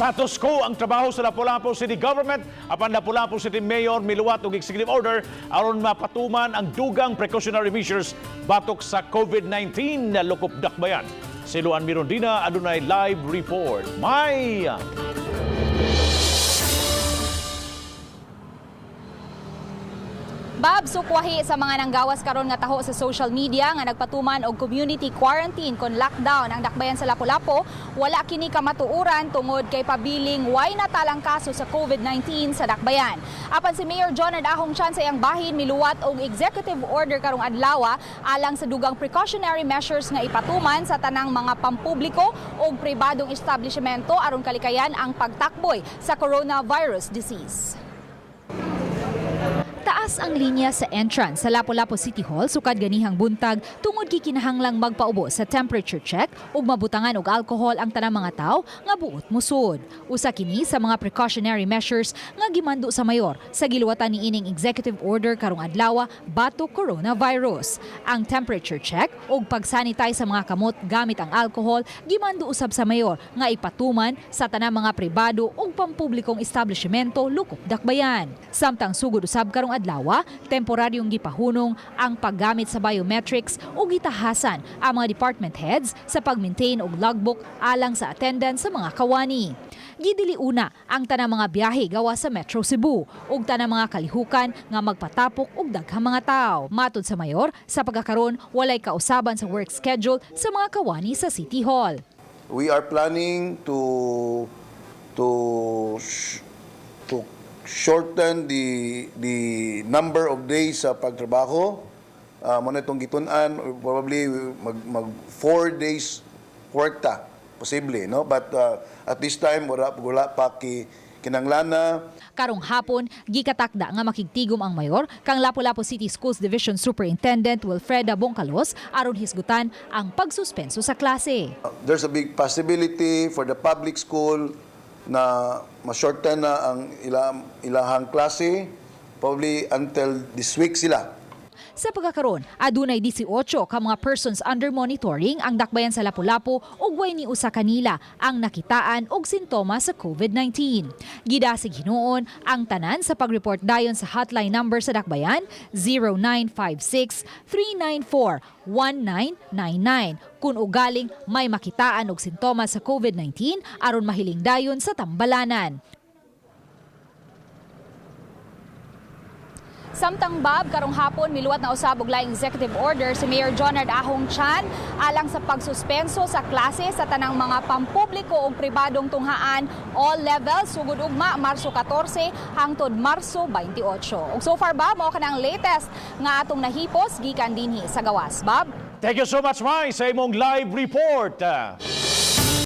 Status quo ang trabaho sa Lapu-Lapu City Government apan Lapu-Lapu City Mayor miluwat og executive order aron mapatuman ang dugang precautionary measures batok sa COVID-19 na lukop dakbayan. Si Luan Mirondina adunay live report. May! Bab, sukwahi sa mga nanggawas karon nga taho sa social media nga nagpatuman og community quarantine kon lockdown ang dakbayan sa Lapu-Lapu, wala kini kamatuoran tungod kay pabiling way natalang kaso sa COVID-19 sa dakbayan. Apan si Mayor Jonard Ahong Chan sa iyang bahin miluwat og executive order karong adlaw alang sa dugang precautionary measures nga ipatuman sa tanang mga pampubliko ug pribadong establishmento aron kalikayan ang pagtakboy sa coronavirus disease. Taas ang linya sa entrance sa Lapu-Lapu City Hall sukad ganihang buntag tungod gikinahanglang magpaubo sa temperature check ug mabutangan og alcohol ang tanang mga tawo nga buot musud. Usa kini sa mga precautionary measures nga gimando sa mayor sa giluwatan niining executive order karong adlaw batok coronavirus. Ang temperature check ug pagsanitize sa mga kamot gamit ang alcohol gimando usab sa mayor nga ipatuman sa tanang mga pribado ug pampublikong establishmento lukop dakbayan. Samtang sugod usab karong adlaw, temporaryong gipahunong ang paggamit sa biometrics ug gitahasan ang mga department heads sa pag-maintain og logbook alang sa attendance sa mga kawani. Gidili una ang tanang mga biyahe gawa sa Metro Cebu ug tanang mga kalihukan nga magpatapok og daghang mga tawo. Matod sa mayor, sa pagkakaron walay kausaban sa work schedule sa mga kawani sa City Hall. We are planning to shorten the number of days sa pagtrabaho. Mao na itong gitun-an, probably mag 4 days work ta, posible, no? But at this time, wala pa kinanglana. Karong hapon, gikatakda nga makigtigom ang mayor kang Lapu-Lapu City Schools Division Superintendent Wilfreda Bongcalos aron hisgutan ang pagsuspenso sa klase. There's a big possibility for the public school na ma-shorten na ang ilahang klase, probably until this week sila. Sa pagkakaron, adunay 18 ka mga persons under monitoring ang dakbayan sa Lapu-Lapu ug way ni usa kanila ang nakitaan og sintomas sa COVID-19. Gidasig hinuon ang tanan sa pag-report dayon sa hotline number sa dakbayan 0956 394 1999 kung ugaling may makitaan og sintomas sa COVID-19 aron mahiling dayon sa tambalanan. Samtang, Bab, karong hapon miluwat na usab og laing executive order si Mayor Jonard Ahong Chan alang sa pagsuspenso sa klase sa tanang mga pampubliko ug pribadong tunghaan all levels sugod ugma Marso 14 hangtod Marso 28. Ug so far, Bab, mao kana ang latest nga atong nahipos gikan dinhi sa gawas. Bab. Thank you so much, Mai, sa imong live report.